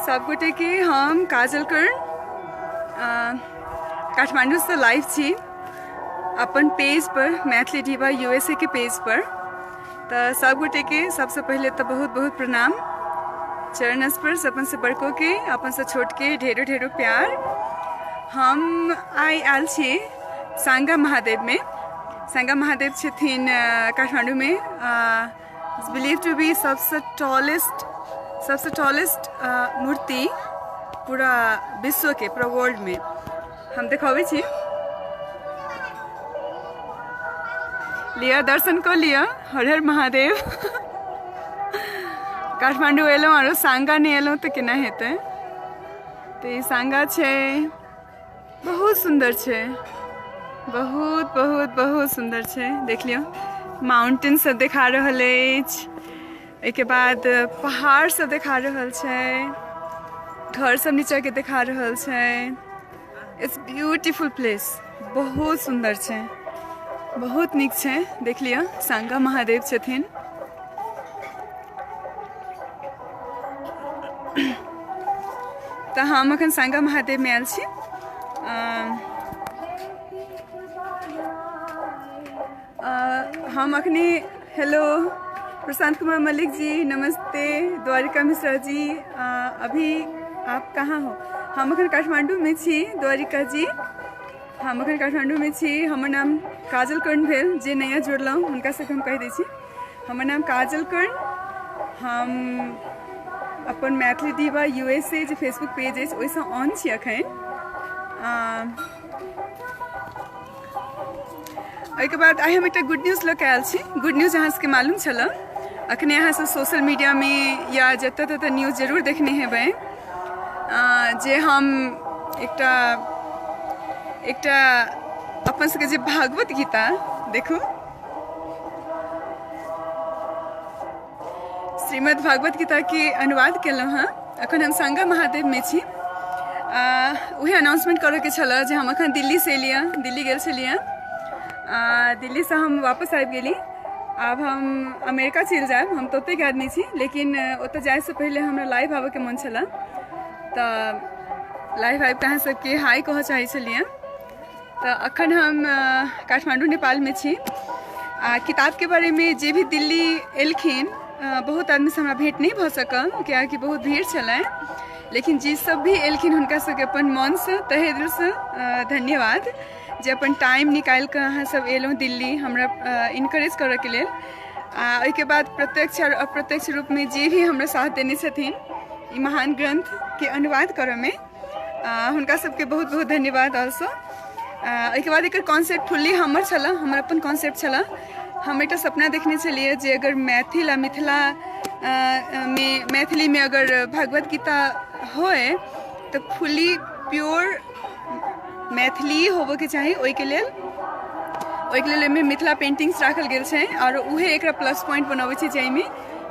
सबगोटेके हम काजल कर्ण काठमाण्डूसँ लाइव छी अपन पेज पर मैथिली डिवा यूएसए के पेज पर। तऽ सबगोटेके सबसँ पहिले तऽ बहुत बहुत प्रणाम, चरण स्पर्श, अपन से बड़को के अपन से छोट के ढेरो ढेरो प्यार। हम आइ आयल छी सांगा महादेव में। सांगा महादेव छथिन काठमांडू में, बिलीव टू बी सबसे टॉलेस्ट मूर्ति पूरा विश्व के, पूरा वर्ल्ड में। हम देखाबै छी, लिअ दर्शन कऽ लिअ। हर हर महादेव। काठमांडू एलहुँ आरो सांगा नहि एलहुँ तऽ केना हेतै। तऽ ई सांगा छै, बहुत सुन्दर छै, बहुत बहुत बहुत सुन्दर छै। देख लिअ, माउंटेन सब देखा रहल अछि, एहिके बाद पहाड़ सब देखा रहल छै, घर सब नीचा के देखा रहल छै। It's beautiful place, बहुत सुन्दर छै, बहुत नीक छै। देख लिअ, सांगा महादेव छथिन। तऽ हम अखन सांगा महादेव में आयल छी। हम अखने, हेलो प्रशांत कुमार मलिक जी नमस्ते, द्वारिका मिश्रा जी अभी आप कहाँ हो? हम अखन काठमांडू में छी द्वारिका जी, हम अखन काठमांडू में छी। हमर नाम काजल कर्ण भेल, जे नया जुड़लहुँ हुनका सबके हम कहि दै छी, हमर नाम काजल कर्ण। हम अपन मैथिली डिवा यूएसए जे फेसबुक पेज अछि ओहिसँ ऑन छी अखन। ओहिके बाद आइ हम एकटा गुड न्यूज़ लऽ कऽ आयल छी। गुड न्यूज़ अहाँ सबके मालूम छल, अखने अहाँ सब सोशल मीडियामे या जतऽ ततऽ न्यूज़ जरूर देखने हेबै जे हम एकटा एकटा अपन सबके जे भागवत गीता देखू, श्रीमद् भागवत गीताके अनुवाद केलहुँ हँ। अखन हम सांगा महादेवमे छी। उहे अनाउंसमेंट करऽके छलए जे हम अखन दिल्लीसँ एलियै, दिल्ली गेल छलियै, दिल्लीसँ हम वापस आबि गेली। आब हम अमेरिका चलि जायब, हम तऽ ओतहिके आदमी छी, लेकिन ओतऽ जाइसँ पहिले हमरा लाइव आबऽके मोन छलए, तऽ लाइव आबि कऽ अहाँ सबके हाई कहऽ चाहै छलियै। तऽ अखन हम काठमाण्डू नेपालमे छी। आ किताबके बारेमे जे भी दिल्ली एलखिन, बहुत आदमीसँ हमरा भेँट नहि भऽ सकल कियाकि बहुत भीड़ छलै, लेकिन जे सब भी एलखिन हुनका सबके अपन मनसँ तहे दिलसँ धन्यवाद जे अपन टाइम निकालि कऽ अहाँ सब एलहुँ दिल्ली हमरा इनकरेज करऽके लेल। आ ओहिके बाद प्रत्यक्ष आओर अप्रत्यक्ष रूपमे जे भी हमरा साथ देने छथिन ई महान ग्रन्थके अनुवाद करऽमे, हुनका सबके बहुत बहुत धन्यवाद ऑल्सो। ओहिके बाद एकर कॉन्सेप्ट फुल्ली हमर छलए, हमर अपन कॉन्सेप्ट छलए। हम एकटा सपना देखने छलियै जे अगर मैथिल आ मिथिला मे मैथिलीमे अगर भगवत गीता होय तऽ फुल्ली प्योर मैथिली होबऽके चाही। ओहिके लेल एहिमे मिथिला पेंटिंग्स राखल गेल छै आओर उहे एकरा प्लस पॉइंट बनबै छै जाहिमे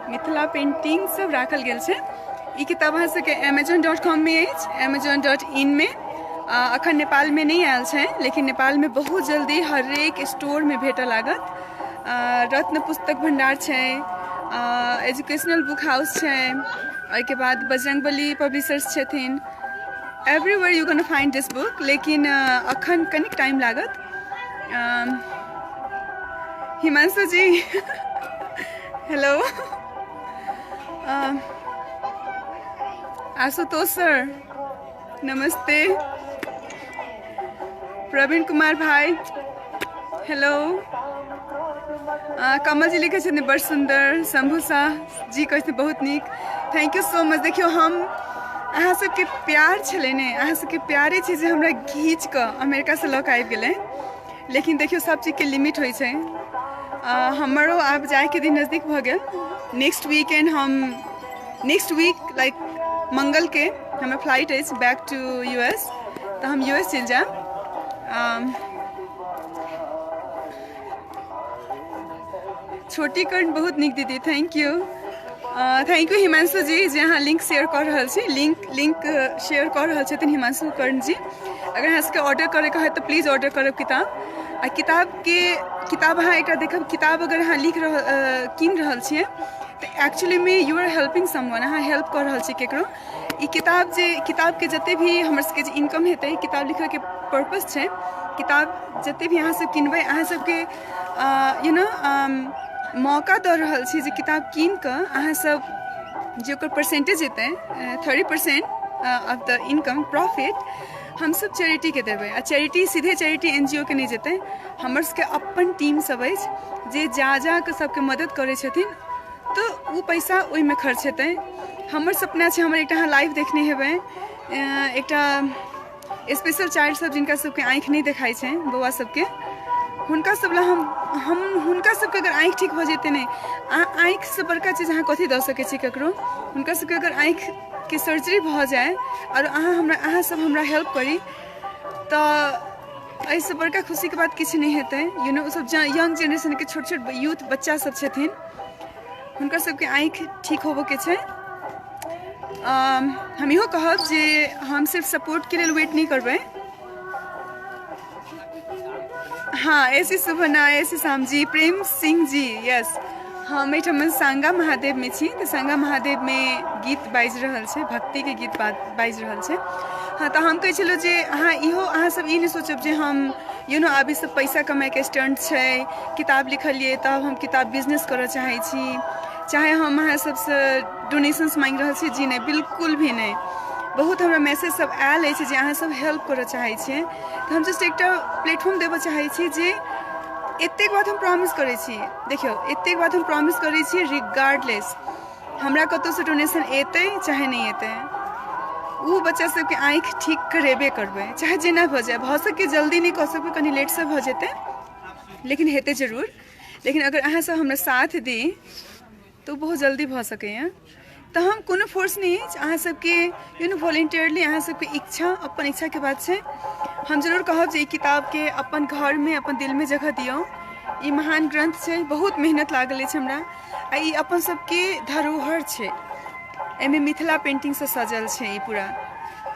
मिथिला पेंटिंग सब राखल गेल छै। ई किताब अहाँ सबके अमेजोन डॉट कॉममे अछि, अमेजोन डॉट इनमे। अखन नेपालमे नहि आयल छै, लेकिन नेपालमे बहुत जल्दी हरेक स्टोरमे भेटऽ लागत। रत्न पुस्तक भण्डार छै, एजुकेशनल बुक हाउस छै, ओहिके बाद बजरंगबली पब्लिशर्स छथिन। Everywhere you gonna find this book, लेकिन अखन कनिक टाइम लागत। हिमांशु जी हेलो, आशुतोष सर नमस्ते, प्रवीण कुमार भाई हेलो, कमल जी लिखै छथिन बड़ सुन्दर, शंभू शाह जी कहै छथिन बहुत नीक, thank you so much. देखियौ, हम अहाँ सबके प्यार छलै ने, अहाँ सबके प्यारे छै जे हमरा घीच कऽ अमेरिकासँ लऽ कऽ आबि गेलै। लेकिन देखियौ, सब चीजके लिमिट होइ छै। हमरो आब जाइके दिन नजदीक भऽ गेल। नेक्स्ट वीकेंड हम नेक्स्ट वीक लाइक मंगलके हमर फ्लाइट अछि बैक टू यू एस, तऽ हम यू एस चलि जायब। छोटी कर्ण बहुत नीक दीदी, thank you, thank you Himanshu ji जे अहाँ लिंक शेयर कऽ रहल छी, लिंक शेयर कऽ रहल छथिन हिमांशु कर्ण जी। अगर अहाँ सबके ऑर्डर करैके होयत तऽ प्लीज ऑर्डर करब किताब। आ किताब अहाँ एकटा देखब, किताब अगर अहाँ लिख रहल कीन रहल छियै तऽ एक्चुअलीमे यू आर हेल्पिंग समवन, अहाँ हेल्प कऽ रहल छी केकरो। ई किताब जे किताबके जते भी हमर सबके जे इनकम हेतै, किताब लिखऽके पर्पस छै, किताब जते भी अहाँ सब किनबै, अहाँ सबके you know मौका दऽ रहल छी जे किताब कीन कऽ अहाँ सब जे ओकर परसेंटेज एतै, 30% ऑफ the income profit हमसब चैरिटीके देबै। आ चैरिटी सीधे चैरिटी एन जी ओ के नहि जेतै, हमर सबके अपन टीम सब अछि जे जा जा कऽ सबके मदद करै छथिन, तऽ ओ पैसा ओहिमे खर्च हेतै। हमर सपना छै, हमर एकटा अहाँ लाइव देखने हेबै, एकटा स्पेशल चाइल्ड सब जिनका सबके आँखि नहि देखाइ छै, बौआ सबके, हुनका सब लए हम हुनका सबके अगर आँखि ठीक भऽ जेतै ने, आँखिसँ बड़का चीज अहाँ कथी दऽ सकै छी ककरो? हुनका सबके अगर आँखिके सर्जरी भऽ जाय आओर अहाँ हमरा, अहाँ सब हमरा हेल्प करी, तऽ एहिसँ बड़का खुशीके बात किछु नहि हेतै। You know ओसब यंग जेनरेशनके छोट छोट यूथ बच्चा सब छथिन, हुनकर सबके आँखि ठीक होबऽके छै। हम इहो कहब जे हम सिर्फ सपोर्टके लेल वेट नहि करबै। हाँ, ऐसी सुबह ऐसी शाम जी, प्रेम सिंह जी, यस। हम एहिठाम सांगा महादेवमे छी, तऽ सांगा महादेवमे गीत बाजि रहल छै, भक्तिके गीत बाजि रहल छै। हाँ, तऽ हम कहै छलहुँ जे अहाँ इहो, अहाँ सब ई नहि सोचब जे हम you know आब ई सब पैसा कमाइके स्टंट छै, किताब लिखलियै तब हम किताब बिजनेस करऽ चाहै छी, चाहे हम अहाँ सबसँ डोनेशंस माँगि रहल छी। जी नहि, बिल्कुल भी नहि। बहुत हमरा मैसेज सब आयल अछि जे अहाँ सब हेल्प करऽ चाहै छियै, तऽ हम जस्ट एकटा प्लेटफॉर्म देबऽ चाहै छी जे एतेक बात हम प्रॉमिस करै छी। देखियौ, एतेक बात हम प्रॉमिस करै छी, रिगार्डलेस हमरा कतहुसँ डोनेशन एतै चाहे नहि एतै, ओ बच्चा सबके आँखि ठीक करेबे करबै, चाहे जेना भऽ जाए। भऽ सकै जल्दी नहि कऽ सकबै, कनि लेटसँ भऽ जेतै, लेकिन हेतै जरूर। लेकिन अगर अहाँ सब हमरा साथ दी तऽ ओ बहुत जल्दी भऽ सकैए। तऽ हम कोनो फोर्स नहि अछि अहाँ सबके, you know voluntarily अहाँ सबके इच्छा, अपन इच्छाके बात छै। हम जरूर कहब जे ई किताबके अपन घरमे, अपन दिलमे जगह दियौ। ई महान ग्रन्थ छै, बहुत मेहनत लागल अछि हमरा, आ ई अपन सबके धरोहर छै। एहिमे मिथिला पेंटिंगसँ सजल छै ई पूरा।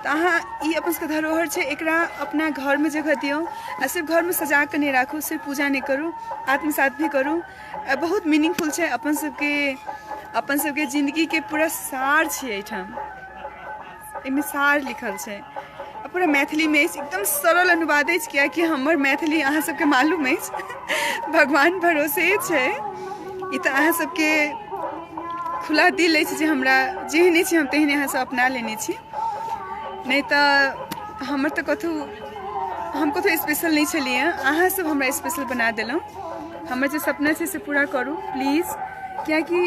तऽ अहाँ ई अपन सबके धरोहर छै, एकरा अपना घरमे जगह दियौ, आ सिर्फ घरमे सजा कऽ नहि राखू, सिर्फ पूजा नहि करू, आत्मसात भी करू। बहुत मीनिंगफुल छै, अपन सबके जिन्दगीके पूरा सार छै एहिठाम, एहिमे सार लिखल छै। आ पूरा मैथिलीमे अछि, एकदम सरल अनुवाद अछि, कियाकि हमर मैथिली अहाँ सबके मालूम अछि, भगवान भरोसे छै। ई तऽ अहाँ सबके खुला दिल अछि जे हमरा जेहने छी हम तेहने अहाँ सब अपना लेने छी, नहि तऽ हमर तऽ कतहु हम कतहु स्पेशल नहि छलियै, अहाँ सब हमरा स्पेशल बना देलहुँ। हमर जे सपना छै से पूरा करू प्लीज, कियाकि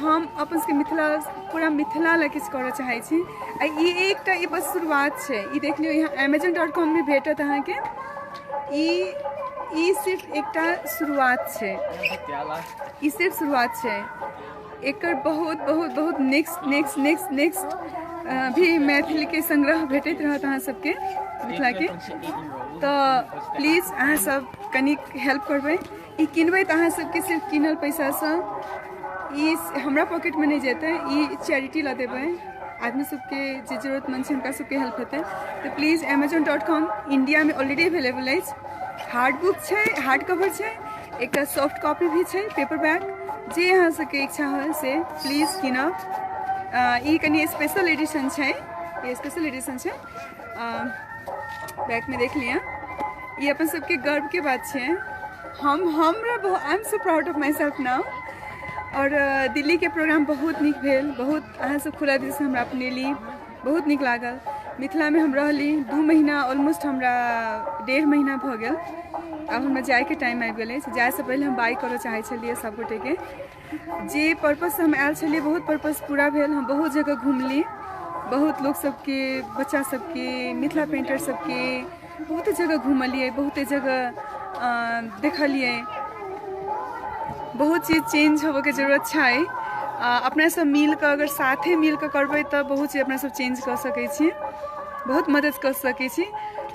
हम अपन सबके मिथिला, पूरा मिथिला लए किछु करऽ चाहै छी। आ ई एकटा ई बस शुरुआत छै। ई देख लियौ, यहाँ अमेजन.कॉममे भेटत अहाँके। ई ई सिर्फ एकटा शुरुआत छै, ई सिर्फ शुरुआत छै। एकर बहुत बहुत बहुत नेक्स्ट नेक्स्ट नेक्स्ट नेक्स्ट भी मैथिलीके संग्रह भेटैत रहत अहाँ सबके मिथिलाके। तऽ प्लीज अहाँ सब कनिक हेल्प करबै। ई किनबै तऽ अहाँ सबके सिर्फ किनल पैसासँ ई हमरा पॉकेटमे नहि जेतै, ई चैरिटी लऽ देबै, आदमी सबके जे जरूरतमंद छै हुनका सबके हेल्प हेतै। तऽ प्लीज, अमेजन.कॉम इण्डियामे ऑलरेडी अवेलेबल अछि। हार्ड बुक छै, हार्ड कवर छै, एकटा सॉफ्ट कॉपी भी छै, पेपर बैक। जे अहाँ सबके इच्छा होय से प्लीज कीनब। ई कनि स्पेशल एडिशन छै, ई स्पेशल एडिशन छै। बैकमे देख लिअ। ई अपन सबके गर्वके बात छै। हम हमरा I am so proud of myself now। आओर दिल्लीके प्रोग्राम बहुत नीक भेल, बहुत अहाँ सब खुला दिलसँ हमरा अपनेली, बहुत नीक लागल। मिथिलामे हम रहली 2 महीना ऑलमोस्ट, हमरा 1.5 महीना भऽ गेल। आब हमरा जायके टाइम आबि गेल अछि। जायसँ पहिले हम बाइ करऽ चाहै छलियै सभगोटेके। जे पर्पससँ हम आयल छलियै, बहुत पर्पस पूरा भेल। हम बहुत जगह घुमली, बहुत लोक सबके, बच्चा सबके, मिथिला पेंटर सबके, बहुते जगह घुमलियै, बहुते जगह देखलियै। बहुत चीज चेंज होबऽके जरूरत छै। अपना सब मिल कऽ, अगर साथे मिल कऽ करबै तऽ बहुत चीज अपना सब चेंज कऽ सकै छी, बहुत मदद कऽ सकै छी।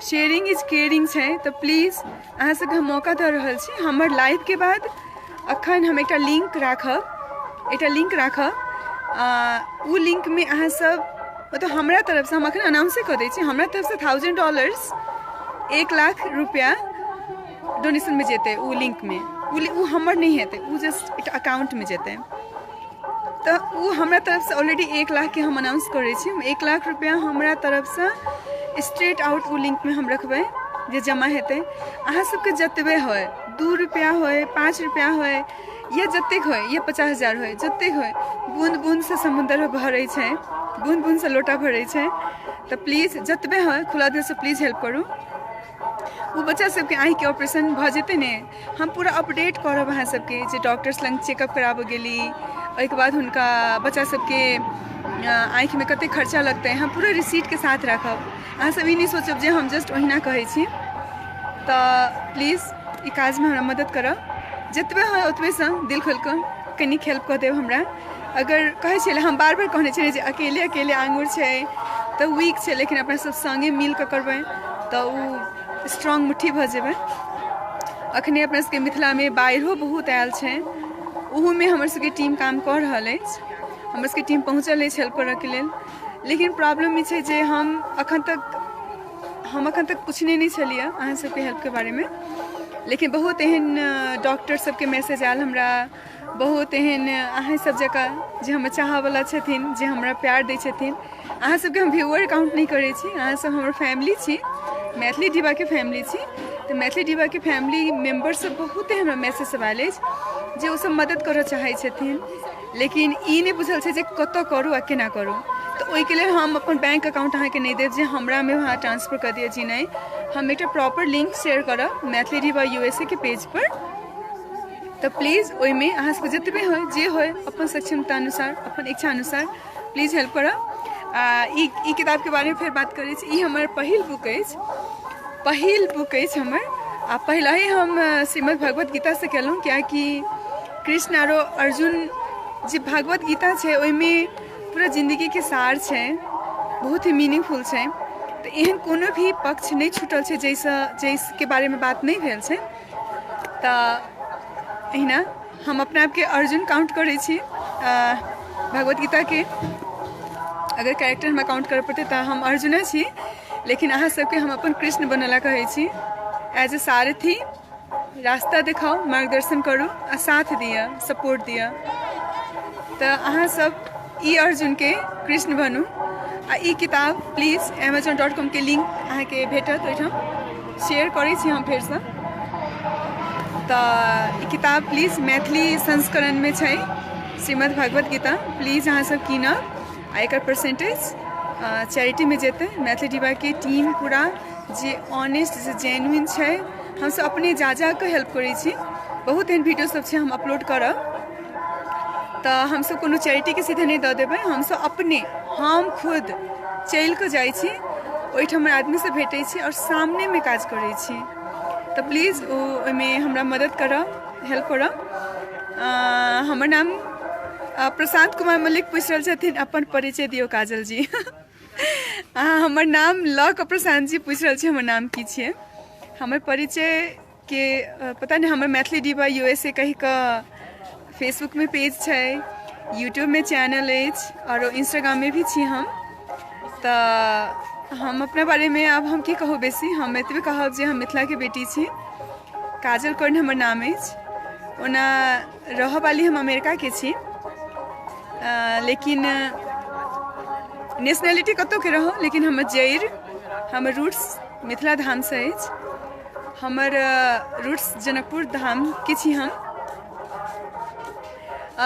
शेयरिंग is caring छै। तऽ प्लीज, अहाँ सबके हम मौका दऽ रहल छी। हमर लाइवके बाद अखन हम एकटा लिंक राखब, एकटा लिंक राखब। ओ लिंकमे अहाँ सब, मतलब हमरा तरफसँ, हम अखन अनाउंसे कऽ दै छी, हमरा तरफसँ $1000, 1 लाख रुपया डोनेशनमे जेतै ओ लिंकमे। ओ हमर नहि हेतै, ओ जस्ट एकटा अकाउंटमे जेतै। तऽ ओ हमरा तरफसँ ऑलरेडी 1 लाखके हम अनाउंस करै छी। 1 लाख रुपया हमरा तरफसँ स्ट्रेट आउट ओ लिंकमे हम रखबै जे जमा हेतै। अहाँ सबके जतबे होय, 2 रुपया होय, 5 रुपया होय, या जतेक होय, या 50,000 होय, जतेक होय, बूंद बूंदसँ समुद्र भरै छै, बूंद बूंदसँ लोटा भरै छै। तऽ प्लीज जतबे होय खुला दिलसँ प्लीज हेल्प करू। ओ बच्चा सबके आँखिके ऑपरेशन भऽ जेतै ने, हम पूरा अपडेट करब अहाँ सबके जे डॉक्टर्स लग चेकअप कराबऽ गेली, ओहिके बाद हुनका बच्चा सबके आँखिमे कतेक खर्चा लगतै, हम पूरा रिसीटके साथ राखब। अहाँ सब ई नहि सोचब जे हम जस्ट ओहिना कहै छी। तऽ प्लीज ई काजमे हमरा मदद करब, जतबे होय ओतबेसँ दिल खोलि कऽ कनिक हेल्प कऽ देब हमरा। अगर कहै छलै, हम बार बार कहने छलियै जे अकेले अकेले आङ्गुर छै तऽ वीक छै, लेकिन अपना सब सङ्गे मिल कऽ करबै तऽ ओ स्ट्रॉन्ग मुट्ठी भऽ जेबै। अखने अपना सबके मिथिलामे बाढ़िओ बहुत आयल छै, ओहूमे हमर सबके टीम काम कऽ रहल अछि, हमर सबके टीम पहुँचल अछि हेल्प करऽके लेल। लेकिन प्रॉब्लम ई छै जे हम अखन तक पुछने नहि छलियै अहाँ सबके हेल्पके बारेमे। लेकिन बहुत एहन डॉक्टर सबके मैसेज आयल हमरा, बहुत एहन अहाँ सब जकाँ जे हमर चाहऽवला छथिन, जे हमरा प्यार दै छथिन। अहाँ सबके हम व्यूअर काउंट नहि करै छी, अहाँ सब हमर फैमिली छी, मैथिली डिबाके फैमिली छी। तऽ मैथिली डिबाके फैमिली मेम्बर सब बहुते हमरा मैसेज सब आयल अछि जे ओसब मदद करऽ चाहै छथिन, लेकिन ई नहि बुझल छै जे कतऽ करू आ केना करू। तऽ ओहिके लेल हम अपन बैंक अकाउंट अहाँके नहि देब जे हमरामे अहाँ ट्रांसफर कऽ दिअ जी नहि, हम एकटा प्रॉपर लिंक शेयर करब मैथिली डिबा USA के पेज पर। तऽ प्लीज ओहिमे अहाँ सबके जतबे होय जे होय अपन सक्षमता अनुसार, अपन इच्छा अनुसार प्लीज हेल्प करब। आ ई किताबके बारेमे फेर बात करै छी। ई हमर पहिल बुक अछि, पहिल बुक अछि हमर। आ पहिले ही हम श्रीमद् भगवत गीतासँ केलहुँ, कियाकि कृष्ण आरो अर्जुन जे भगवत गीता छै ओहिमे पूरा जिन्दगीके सार छै, बहुत ही मीनिंगफुल छै। तऽ एहन कोनो भी पक्ष नहि छूटल छै जाहिसँ जाहिके बारेमे बात नहि भेल छै। तऽ एहिना हम अपना आपके अर्जुन काउंट करै छी। भगवत गीताके अगर कैरेक्टर हमरा काउंट करऽ पड़तै तऽ हम अर्जुने छी, लेकिन अहाँ सबके हम अपन कृष्ण बनला कहै छी। एज ए सारथी रास्ता देखाउ, मार्गदर्शन करू आ साथ दिअ, सपोर्ट दिअ। तऽ अहाँ सब ई अर्जुनके कृष्ण बनू। आ ई किताब प्लीज Amazon.com के लिंक अहाँके भेटत ओहिठाम, शेयर करै छी हम फेरसँ। तऽ ई किताब प्लीज मैथिली संस्करणमे छै, श्रीमद् भगवत गीता, प्लीज अहाँ सब कीनब। आ एकर परसेंटेज चैरिटीमे जेतै। मैथिली डिबाके टीम पूरा जे ऑनेस्ट जे जेन्युइन छै, हमसब अपने जा जा कऽ हेल्प करै छी। बहुत एहन वीडियो सब छै हम अपलोड करब। तऽ हमसब कोनो चैरिटीके सीधे नहि दऽ देबै, हमसब अपने हम खुद चलि कऽ जाइ छी ओहिठाम, आदमीसँ भेटै छी आओर सामनेमे काज करै छी। तऽ प्लीज ओहिमे हमरा मदद करब, हेल्प करब। हमर नाम प्रशांत कुमार मल्लिक पूछि रहल छथिन, अपन परिचय दियौ काजल जी। अहाँ हमर नाम लऽ कऽ प्रशांत जी पूछि रहल छी हमर नाम की छियै। हमर परिचयके पता नहि, हमर मैथिली डिबा USA कहि कऽ फेसबुकमे पेज छै, यूट्यूबमे चैनल अछि, आओर इंस्टाग्राममे भी छी हम। तऽ हम अपना बारेमे आब हम की कहू बेसी, हम एतबे कहब जे हम मिथिलाके बेटी छी। काजल कर्ण हमर नाम अछि। ओना रहऽ वाली हम अमेरिकाके छी, लेकिन नेशनलिटी कतौके रहौ, लेकिन हमर जड़ि, हमर रूट्स मिथिला धामसँ अछि। हमर रूट्स जनकपुर धामके छी हम।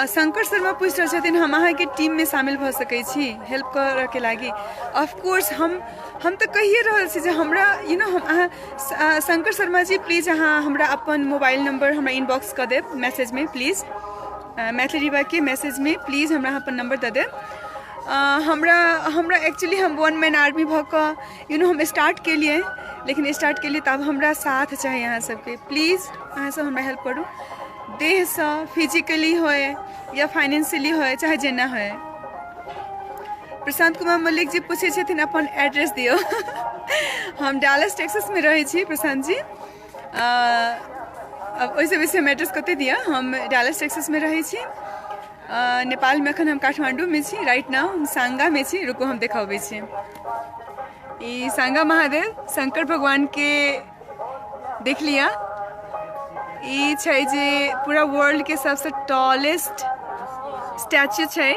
शंकर शर्मा पूछि रहल छथिन हम अहाँके टीममे शामिल भऽ सकै छी हेल्प करऽके लागि। ऑफकोर्स हम तऽ कहिए रहल छी जे हमरा you know हम अहाँ शंकर शर्मा जी प्लीज अहाँ हमरा अपन मोबाइल नंबर हमरा इनबॉक्स कऽ देब मैसेजमे, प्लीज मैथिली डिबाके मैसेजमे प्लीज हमरा अपन नंबर दऽ देब। हमरा हमरा एक्चुअली हम वन मैन आर्मी भऽ कऽ you know हम स्टार्ट केलियै, लेकिन स्टार्ट केलियै तऽ आब हमरा साथ चाही अहाँ सबके। प्लीज अहाँ सब हमरा हेल्प करू, देहसँ फिजिकली होय या फाइनेंशियली होय, चाहे जेना होय। प्रशांत कुमार मल्लिक जी पूछै छथिन अपन एड्रेस दियौ। हम डालस टेक्सासमे रहै छी प्रशांत जी। अब ओहिसँ बेसी हम एड्रेस कतऽ दिअ, हम डालस टेक्सासमे रहै छी। नेपालमे एखन हम काठमाण्डूमे छी, राइट now हम सांगामे छी। रुकू हम देखाबै छी। ई सांगा महादेव शंकर भगवानके देख लिअ। ई छै जे पूरा वर्ल्डके सबसँ टॉलेस्ट स्टैच्यू छै।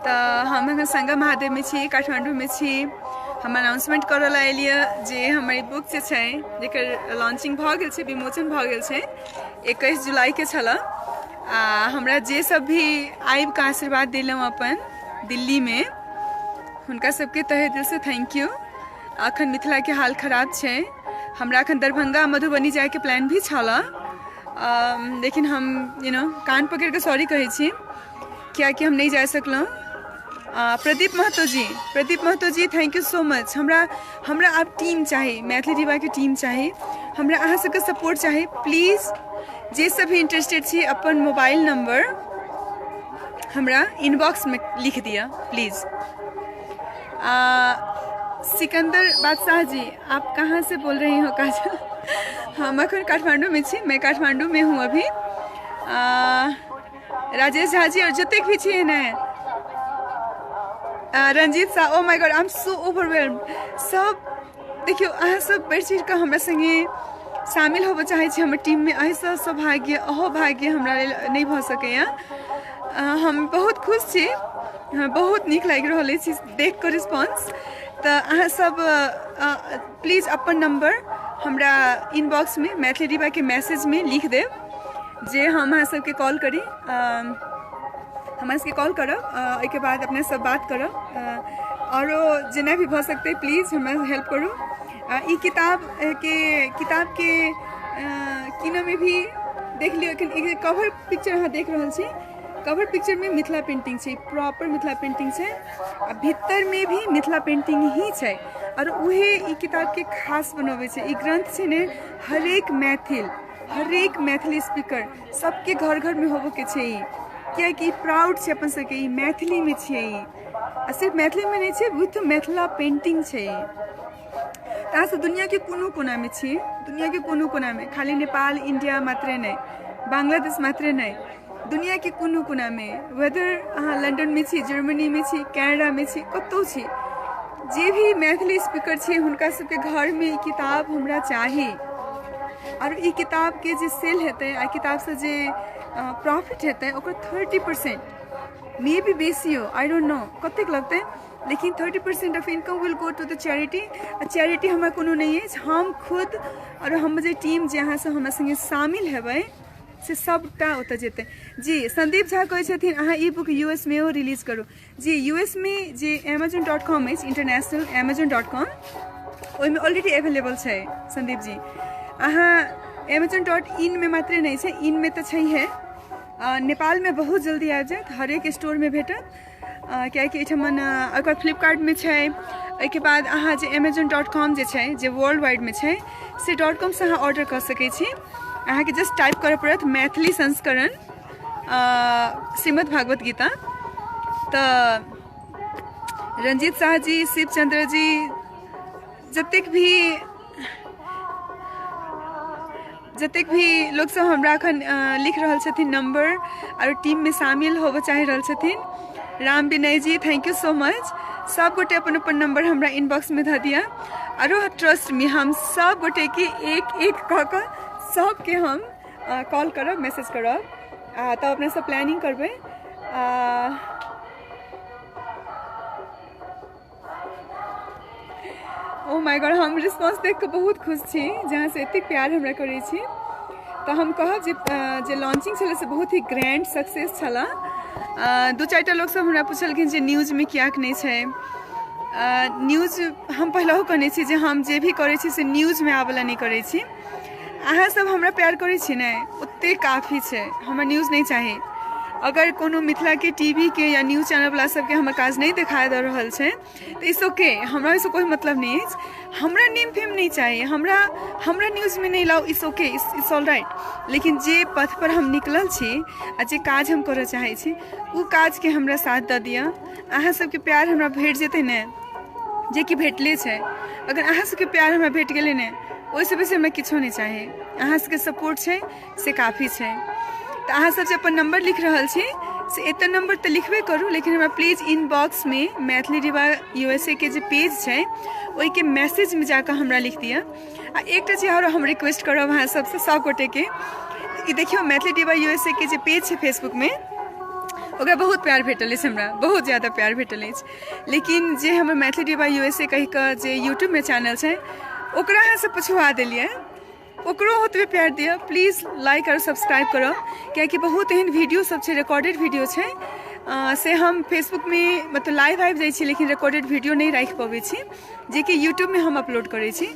तऽ हम एखन संगम महादेवमे छी, काठमाण्डूमे छी। हम अनाउंसमेंट करऽ लए एलियै जे हमर ई बुक जे छै जेकर लॉन्चिंग भऽ गेल छै, विमोचन भऽ गेल छै, 21 जुलाईके छलऽ। आ हमरा जे सब भी आबि कऽ आशीर्वाद देलहुँ अपन दिल्लीमे, हुनका सबके तहे दिलसँ thank you. अखन मिथिलाके हाल खराब छै। हमरा अखन दरभंगा मधुबनी जायके प्लान भी छलऽ, लेकिन हम कान पकड़ि कऽ सॉरी कहै छी कियाकि हम नहि जा सकलहुँ। Pradeep Mahto ji, Pradeep Mahto ji thank you so much. हमरा हमरा आब टीम चाही, मैथिली डिबाके टीम चाही, हमरा अहाँ सबके सपोर्ट चाही। प्लीज जे सब भी इंटरेस्टेड छी अपन मोबाइल नंबर हमरा इनबॉक्समे लिख दिअ प्लीज। सिकंदर बादशाह जी, आप कहाँ से बोल रही हो काजल? हम अखन काठमांडू में छी, मैं काठमांडू में हूँ अभी। राजेश झा जी और जतेक भी छियै ने, Ranjit Shah, oh my god I am so overwhelmed. सब देखियौ अहाँ सब बढ़ि चढ़ि कऽ हमरा संगे शामिल होबऽ चाहै छी हमर टीममे, एहिसँ सौभाग्य अहोभाग्य हमरा लेल नहि भऽ सकैए। हम बहुत खुश छी, हमरा बहुत नीक लागि रहल अछि देख कऽ रिस्पॉन्स। तऽ अहाँ सब प्लीज अपन नंबर हमरा इनबॉक्समे मैथिली डिबाके मैसेजमे लिख देब जे हम अहाँ सबके कॉल करी। हमरा सबके कॉल करब, ओहिके बाद अपने सब बात करब। आओरो जेना भी भऽ सकतै प्लीज हमरा हेल्प करू। ई किताबके कीनऽमे भी देख लियौ। एखन कवर पिक्चर अहाँ देख रहल छी, कवर पिक्चरमे मिथिला पेंटिंग छै, प्रॉपर मिथिला पेंटिंग छै, आ भीतरमे भी मिथिला पेंटिंग ही छै। आओर उहे ई किताबके खास बनबै छै। ई ग्रंथ छै ने, हरेक मैथिल, हरेक मैथिली स्पीकर सबके घर घरमे होबऽके छै ई, कियाकि ई प्राउड छै अपन सबके, ई मैथिलीमे छियै ई, आ सिर्फ मैथिलीमे नहि छै, विथ मिथिला पेंटिंग छै ई। तऽ अहाँ सब दुनियाके कोनो कोनामे छी, दुनियाके कोनो कोनामे, खाली नेपाल इंडिया मात्रे नहि, बांग्लादेश मात्रे नहि, दुनियाके कोनो कोनामे, वेदर अहाँ लंडनमे छी, जर्मनीमे छी, कनाडामे छी, कतहु छी, जे भी मैथिली स्पीकर छी हुनका सबके घरमे ई किताब हमरा चाही। आओर ई किताबके जे सेल हेतै आ किताबसँ जे प्रॉफिट हेतै ओकर 30% मे बी बेसी हो, I don't know कतेक लगतै, लेकिन 30% of income will go to the charity. आ चैरिटी हमरा कोनो नहि अछि, हम खुद आओर हमर जे टीम जे अहाँसँ हमरा सङ्गे शामिल हेबै से सबटा ओतऽ जेतै। जी संदीप झा कहै छथिन अहाँ ई बुक US मे रिलीज करू। जी US मे जे Amazon.com अछि, इंटरनेशनल Amazon.com, ओहिमे ऑलरेडी अवेलेबल छै संदीप जी। अहाँ Amazon.in मे मात्रे नहि छै, इन मे तऽ छैहे, नेपालमे बहुत जल्दी आबि जायत, हरेक स्टोरमे भेटत, कियाकि एहिठमन ओकर बाद फ्लिपकार्टमे छै। ओहिके बाद अहाँ जे Amazon.com जे छै, जे वर्ल्ड वाइडमे छै, से .com सँ अहाँ ऑर्डर कऽ सकै छी। अहाँके जस्ट टाइप करऽ पड़त मैथिली संस्करण श्रीमद् भागवत गीता। तऽ रंजीत शाह जी, शिवचंद्र जी, जतेक भी लोक सब हमरा अखन लिख रहल छथिन नंबर और टीम में शामिल होबऽ चाहि रहल छथिन, Ram Vinay ji thank you so much. सब गोटे अपन अपन नंबर हमरा इनबॉक्स में धऽ दिअ। आरो ट्रस्ट मी, हम सब गोटे के एक एक कऽ कऽ सबके हम कॉल करब, मैसेज करब, आ तब अपना सब प्लानिंग करबै। ओ my God, हम रिस्पॉन्स देख कऽ बहुत खुश छी जहाँ से एतेक प्यार हमरा करै छी। तऽ हम कहब जे लॉन्चिंग छलै से बहुत ही ग्रैंड सक्सेस छलै। दू चारिटा लोक सब हमरा पुछलखिन जे न्यूजमे किएक नहि छै। न्यूज हम पहिलहो कहने छी जे हम जे भी करै छी से न्यूजमे आबैला नहि करै छी। अहाँ सब हमरा प्यार करै छी ने, ओतेक काफी छै, हमरा न्यूज नहि चाही। अगर कोनो मिथिलाके टीवी के या न्यूज चैनल वाला सबके हमर काज नहि देखा दऽ रहल छै तऽ it's okay, हमरा ओहिसँ कोइ मतलब नहि अछि। हमरा नेम फेम नहि चाही, हमरा हमरा न्यूजमे नहि लाउ, it's okay, it's all right. लेकिन जे पथ पर हम निकलल छी आ जे काज हम करऽ चाहै छी ओ काजके हमरा साथ दऽ दिअ। अहाँ सबके प्यार हमरा भेट जेतै ने, जेकि भेटले छै, अगर अहाँ सबके प्यार हमरा भेट गेलै ने, ओहिसँ बेसी हमरा किछो नहि चाही। अहाँ सबके सपोर्ट छै से काफी छै। तऽ अहाँ सब जे अपन नंबर लिख रहल छी से एतऽ नम्बर तऽ लिखबे करू, लेकिन हमरा प्लीज इनबॉक्समे मैथिली डिबा USA के जे पेज छै ओहिके मैसेजमे जाकऽ हमरा लिख दिअ। आ एकटा चीज आओर हम रिक्वेस्ट करब अहाँ सबसँ, सब गोटेके, ई देखियौ मैथिली डिबा USA के जे पेज छै फेसबुकमे, ओकरा बहुत प्यार भेटल अछि, हमरा बहुत ज्यादा प्यार भेटल अछि। लेकिन जे हमर मैथिली डिबा USA कहि कऽ जे यूट्यूबमे चैनल छै ओकरा अहाँ सब पछुआ देलियै, ओकरो ओतबे प्यार दिअ प्लीज, लाइक आओर सब्सक्राइब करब, कियाकि बहुत एहन वीडियो सब छै, रिकॉर्डेड वीडियो छै, से हम फेसबुकमे मतलब लाइव आबि जाइ छी लेकिन रिकॉर्डेड वीडियो नहि राखि पबै छी, जेकि यूट्यूबमे हम अपलोड करै छी।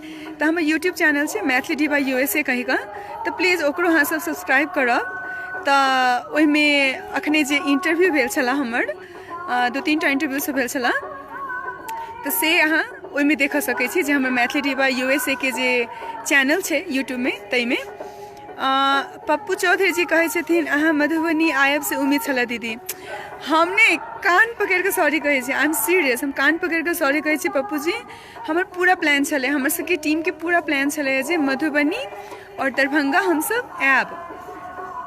तऽ हमर यूट्यूब चैनल छै मैथिली डिबा USA कहि कऽ, तऽ प्लीज ओकरो अहाँ सब सब्सक्राइब करब। तऽ ओहिमे अखने जे इंटरव्यू भेल छलै हमर, 2-3 टा इंटरव्यू सब भेल छलै, तऽ से अहाँ ओहिमे देख सकै छी जे हमर मैथिली डिबा USA के जे चैनल छै यूट्यूबमे ताहिमे। पप्पू चौधरी जी कहै छथिन अहाँ मधुबनी आयब से उम्मीद छलै दीदी। हम ने कान पकड़ि कऽ सॉरी कहै छी, I am serious, हम कान पकड़ि कऽ सॉरी कहै छी पप्पू जी। हमर पूरा प्लान छलै, हमर सबके टीमके पूरा प्लान छलै जे मधुबनी आओर दरभंगा हमसब आयब।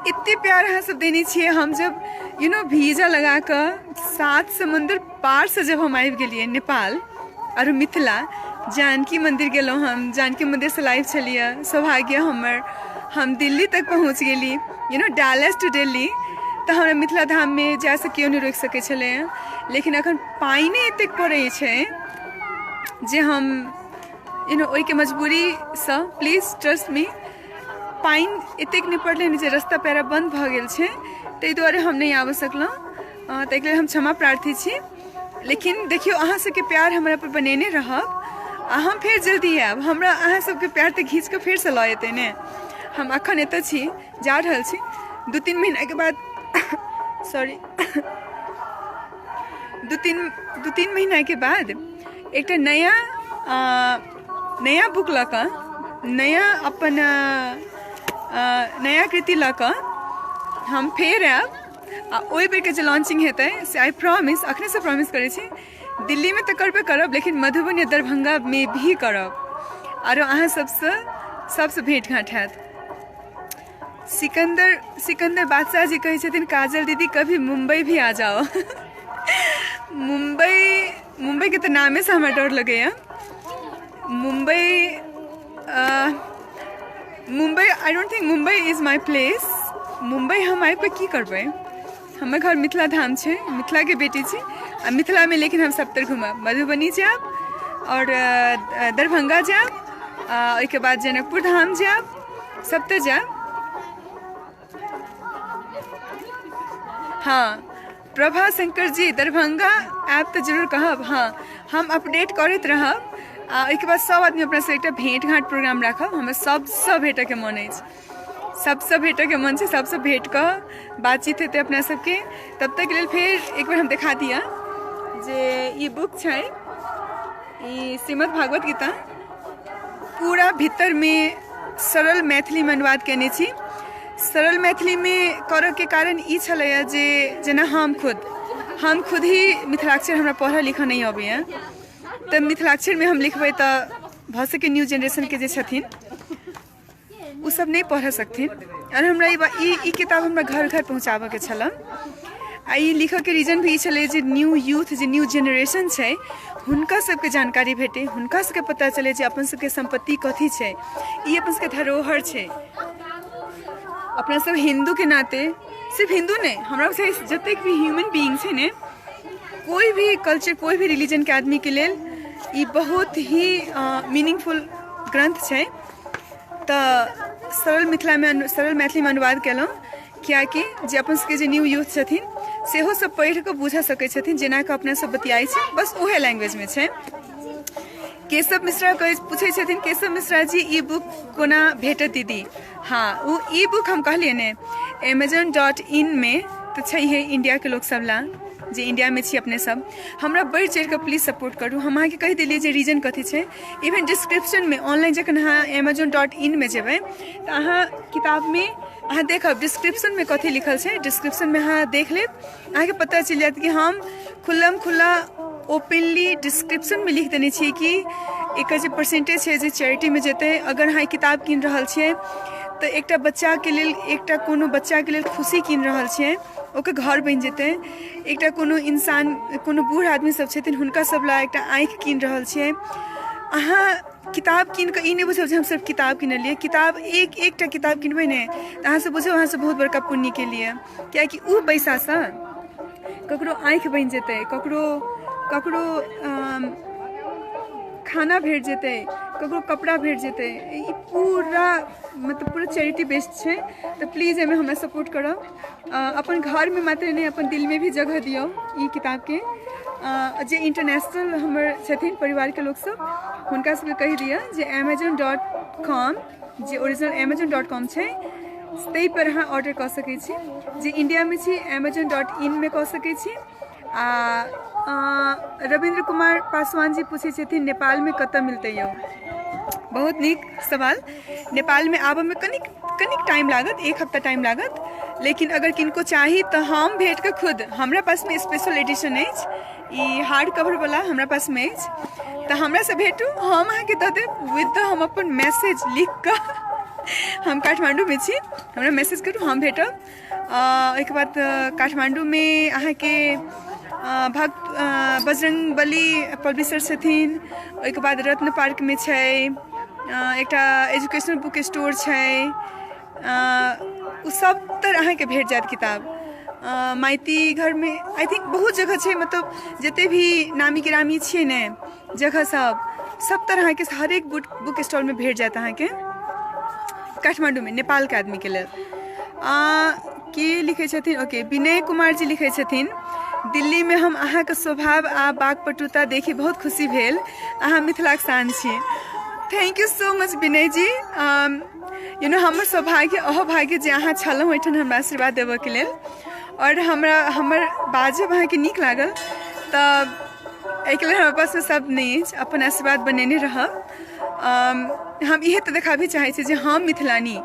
एते प्यार अहाँ सब देने छियै, हम जब वीजा लगा कऽ 7 समुद्र पारसँ जब हम आबि गेलियै नेपाल आओर मिथिला, जानकी मन्दिर गेलहुँ हम, जानकी मन्दिरसँ लाइव छलियै, सौभाग्य हमर, हम दिल्ली तक पहुँच गेली, डालस टू दिल्ली। तऽ हमरा मिथिला धाममे जाइसँ केओ नहि रोकि सकै छलै, लेकिन अखन पानिए एतेक पड़ै छै जे हम ओहिके मजबूरीसँ, प्लीज ट्रस्ट मी, पानि एतेक नहि पड़लै ने जे रस्ता पैरा बन्द भऽ गेल छै, ताहि दुआरे हम नहि आबि सकलहुँ, ताहिके लेल हम क्षमा प्रार्थी छी। लेकिन देखियौ अहाँ सबके प्यार हमरा पर बनेने रहब आ हम फेर जल्दी आयब। हमरा अहाँ सबके प्यार तऽ घीच कऽ फेरसँ लऽ एतै ने। हम अखन एतऽ छी, जा रहल छी, 2-3 महीनाके बाद, सॉरी, 2-3 महीनाके बाद एकटा नया नया बुक लऽ कऽ, नया अपन नया कृति लऽ कऽ हम फेर आयब। आ ओहि बेरके जे लॉन्चिंग हेतै से I promise, अखनेसँ प्रॉमिस करै छी, दिल्लीमे तऽ करबे करब लेकिन मधुबनी दरभंगामे भी करब, आरो अहाँ सबसँ सबसँ भेँट घाँट हैत। सिकंदर बादशाह जी कहै छथिन काजल दीदी कभी मुम्बई भी आ जाओ। मुम्बईके तऽ नामेसँ हमरा डर लगैए। Mumbai I don't think Mumbai is my place. Mumbai हम आबि कऽ की करबै, हमर घर मिथिला धाम छै, मिथिलाके बेटी छी आ मिथिलामे लेकिन हम सबतर घुमब, मधुबनी जायब आओर दरभंगा जायब, ओहिके बाद जनकपुर धाम जायब, सबतर जायब। हाँ प्रभा शंकर जी दरभंगा आयब तऽ जरूर कहब। हाँ हम अपडेट करैत रहब आ ओहिके बाद सब आदमी अपनासँ एकटा भेँट घाँट प्रोग्राम राखब। हमरा सबसँ भेटऽके मन अछि, सबसँ भेटऽके मन छै, सबसँ भेट कऽ बातचीत हेतै अपना सबके। तब तकके लेल फेर एक बेर हम देखा दिअ जे ई बुक छै, ई श्रीमद् भागवत गीता, पूरा भीतरमे सरल मैथिलीमे अनुवाद केने छी। सरल मैथिलीमे करऽके कारण ई छलैए जे जेना हम खुद ही मिथिलाक्षर हमरा पढ़ऽ लिखऽ नहि अबैए, तऽ मिथिलाक्षरमे हम लिखबै तऽ भऽ सकै न्यू जेनरेशनके जे छथिन ओ सब नहि पढ़ऽ सकथिन। आओर हमरा ई किताब हमरा घर घर पहुँचाबऽके छलऽ। आ ई लिखऽके रीजन भी ई छलै जे न्यू यूथ जे न्यू जेनरेशन छै हुनका सबके जानकारी भेटै, हुनका सबके पता चलै जे अपन सबके सम्पत्ति कथी छै, ई अपन सबके धरोहर छै। अपना सब हिन्दूके नाते, सिर्फ हिन्दू नहि, हमरा बुझाइ जतेक भी ह्यूमन बीइंग छै ने, कोई भी कल्चर कोई भी रिलीजनके आदमीके लेल ई बहुत ही मीनिंगफुल ग्रन्थ छै। तऽ सरल मिथिलामे सरल मैथिलीमे अनुवाद केलहुँ कियाकि जे अपन सबके जे न्यू यूथ छथिन सेहो सब पढ़ि कऽ बुझऽ सकै छथिन, जेना कऽ अपना सब बतियाइ छी बस उहे लैंग्वेजमे छै। केशव मिश्रा कहै पूछै छथिन केशव मिश्रा जी ई बुक कोना भेटत दीदी? हाँ ओ ई बुक हम कहलियै ने Amazon.in मे तऽ छैहे इंडियाके लोक सब ला, जे इंडियामे छी अपने सब, हमरा बढ़ि चढ़ि कऽ प्लीज सपोर्ट करू। हम अहाँके कहि देलियै जे रीजन कथी छै, इवन डिस्क्रिप्शनमे ऑनलाइन जखन अहाँ Amazon.in मे जेबै तऽ अहाँ किताबमे अहाँ देखब डिस्क्रिप्शनमे कथी लिखल छै, डिस्क्रिप्शनमे अहाँ देख लेब, अहाँके पता चलि जायत कि हम खुल्लम खुल्ला ओपनली डिस्क्रिप्शनमे लिख देने छियै कि एकर जे परसेंटेज छै जे चैरिटीमे जेतै। अगर अहाँ ई किताब कीन रहल छियै तऽ एकटा बच्चाके लेल, एकटा कोनो बच्चाके लेल खुशी कीन रहल छियै, ओकर घर बनि जेतै। एकटा कोनो इंसान, कोनो बूढ़ आदमी सब छथिन, हुनका सब लए एकटा आँखि कीन रहल छियै। अहाँ किताब कीन कऽ ई नहि बुझब जे हम सिर्फ किताब किनलियै। किताब एक एकटा किताब किनबै ने तऽ अहाँ सब बुझब अहाँ सब बहुत बड़का पुण्य केलियै, कियाकि ओ पैसासँ ककरो आँखि बनि जेतै, ककरो ककरो खाना भेट जेतै, ककरो कपड़ा भेट जेतै। ई पूरा मतलब पूरा चैरिटी बेस्ड छै। तऽ प्लीज एहिमे हमरा सपोर्ट करब। अपन घरमे मात्र नहि, अपन दिलमे भी जगह दियौ ई किताबके। जे इंटरनेशनल हमर छथिन परिवारके लोकसब, हुनका सबके कहि दिअ जे Amazon.com, जे ओरिजिनल Amazon.com छै, ताहि पर अहाँ ऑर्डर कऽ सकै छी। जे इंडियामे छी Amazon.in मे कऽ सकै छी। आ रविन्द्र कुमार पासवान जी पूछै छथिन नेपालमे कतऽ मिलतै यौ? बहुत नीक सवाल। नेपालमे आबऽमे कनिक कनिक टाइम लागत, एक हफ्ता टाइम लागत, लेकिन अगर किनको चाही तऽ हम भेट कऽ खुद, हमरा पासमे स्पेशल एडिशन अछि, ई हार्ड कवर वाला हमरा पासमे अछि, तऽ हमरासँ भेटू, हम अहाँके दऽ देब विद हम अपन मैसेज लिख कऽ। हम काठमाण्डूमे छी, हमरा मैसेज करू, हम भेटब। ओहिके बाद काठमाण्डूमे अहाँके भक्त बजरंग बली पब्लिशर छथिन। ओहिके बाद रत्न पार्कमे छै एकटा एजुकेशनल बुक स्टोर छै, ओ सब तर अहाँके भेट जायत किताब। माइती घरमे I think बहुत जगह छै, मतलब जते भी नामी गिरामी छियै ने जगह सब, सब तर अहाँके हरेक बुक स्टॉलमे भेट जायत अहाँके काठमाण्डूमे नेपालके आदमीके लेल। के लिखै छथिन? ओके, विनय कुमार जी लिखै छथिन, दिल्लीमे हम अहाँके स्वभाव आ वाक्पटुता देखि बहुत खुशी भेल, अहाँ मिथिलाक शान छी। Thank you so much Vinay ji. You know हमर सौभाग्य अहोभाग्य जे अहाँ छलहुँ एहिठाम हमरा आशीर्वाद देबऽके लेल, आओर हमरा हमर बाजब अहाँके नीक लागल, तऽ एहिके लेल हमरा पासमे शब्द नहि अछि। अपन आशीर्वाद बनेने रहब। हम इहे तऽ देखाबे चाहै छी जे हम मिथिलानी,